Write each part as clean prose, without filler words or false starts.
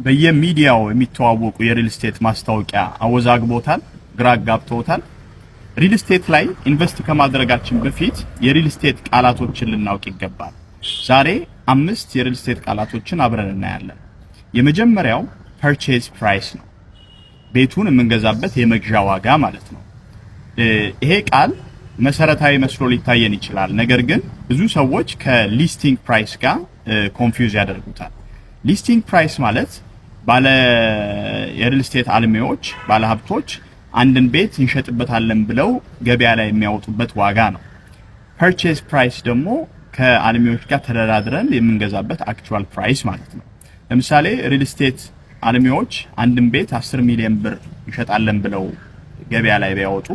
በየሚዲያው የሚተዋወቁ የ real estate ማስታወቂያ አወዛግቦታል፣ ግራ አጋብተውታል። Real estate ላይ invest ከማድረጋችን በፊት የ real estate ቃላቶችን ልናውቅ ይገባል። ዛሬ አምስት የ real estate ቃላቶችን አብረን እናያለን። የመጀመሪያው purchase price ነው። ቤቱን የምንገዛበት የመግዣ ዋጋ ማለት ነው። ይሄ ቃል መሰረታዊ መስሎ ሊታየን ይችላል። ነገር ግን ብዙ ሰዎች ከ listing price ጋር confuse ያደርጉታል። Listing price ማለት ባለ የ real estate አልሚዎች፣ ባለ ሀብቶች አንድን ቤት እንሸጥበታለን ብለው ገበያ ላይ የሚያወጡበት ዋጋ ነው። Purchase price ደግሞ ከአልሚዎች ጋር ተደራድረን የምንገዛበት actual price ማለት ነው። ለምሳሌ real estate አልሚዎች አንድን ቤት 10 ሚሊዮን ብር እንሸጣለን ብለው ገበያ ላይ ቢያወጡ፣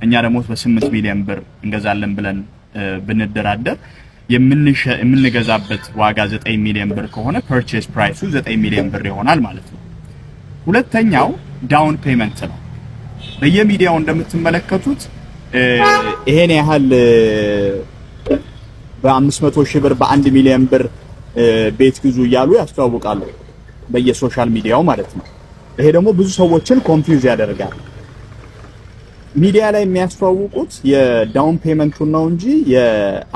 እኛ ደግሞ በ8 ሚሊዮን ብር እንገዛለን ብለን ብንደራደር፣ የምንገዛበት ዋጋ 9 ሚሊዮን ብር ከሆነ purchase price ኡ 9 ሚሊዮን ብር ይሆናል ማለት ነው። ሁለተኛው down payment ነው። በየሚዲያው እንደምትመለከቱት ይሄን ያህል በ500 ሺህ ብር፣ በ1 ሚሊዮን ብር ቤት ግዙ እያሉ ያስተዋውቃሉ በየ social media ው ማለት ነው። ይሄ ደግሞ ብዙ ሰዎችን confuse ያደርጋል። ሚዲያ ላይ የሚያስተዋውቁት የ down payment ኡን ነው እንጂ የ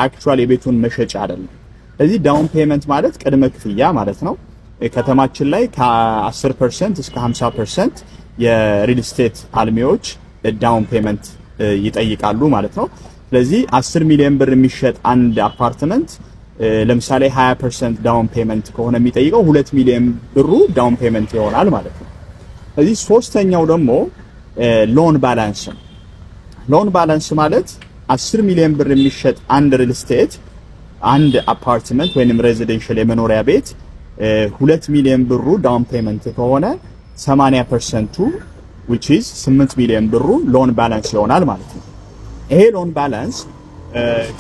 actual የቤቱን መሸጫ አይደለም። ስለዚህ down payment ማለት ቅድመ ክፍያ ማለት ነው። ከተማችን ላይ ከ10% እስከ 50% የ real estate አልሚዎች down payment ይጠይቃሉ ማለት ነው። ስለዚህ 10 ሚሊዮን ብር የሚሸጥ አንድ አፓርትመንት ለምሳሌ 20% down payment ከሆነ የሚጠይቀው፣ 2 ሚሊዮን ብሩ down payment ይሆናል ማለት ነው። ስለዚህ ሶስተኛው ደግሞ loan balance ነው። Loan balance ማለት 10 ሚሊዮን ብር የሚሸጥ አንድ real estate፣ አንድ አፓርትመንት ወይንም residential የመኖሪያ ቤት 2 ሚሊዮን ብሩ down payment ከሆነ 80% ኡ which is 8 ሚሊዮን ብሩ loan balance ይሆናል ማለት ነው። ይሄ loan balance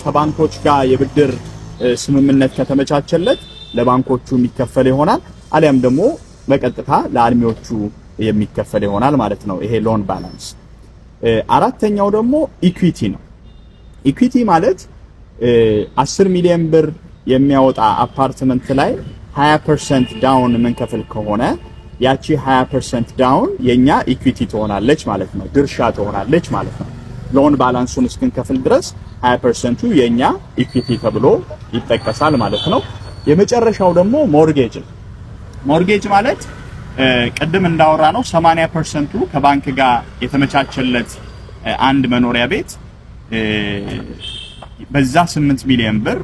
ከባንኮች ጋር የብድር ስምምነት ከተመቻቸለት ለባንኮቹ የሚከፈል ይሆናል፣ አሊያም ደግሞ በቀጥታ ለአልሚዎቹ የሚከፈል ይሆናል ማለት ነው። ይሄ loan balance። አራተኛው ደግሞ equity ነው። Equity ማለት 10 ሚሊዮን ብር የሚያወጣ አፓርትመንት ላይ 20% down የምንከፍል ከሆነ ያቺ 20% down የኛ equity ትሆናለች ማለት ነው፣ ድርሻ ትሆናለች ማለት ነው። Loan balance ኡን እስክንከፍል ድረስ 20% ኡ የኛ equity ተብሎ ይጠቀሳል ማለት ነው። የመጨረሻው ደግሞ mortgage ነው። Mortgage ማለት ቅድም እንዳወራነው 80% ኡ ከባንክ ጋር የተመቻቸለት አንድ መኖሪያ ቤት በዛ 8 ሚሊዮን ብር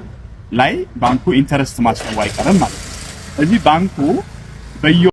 ላይ ባንኩ interest ማስያዙ አይቀርም ማለት ነው። እዚህ ባንኩ በየ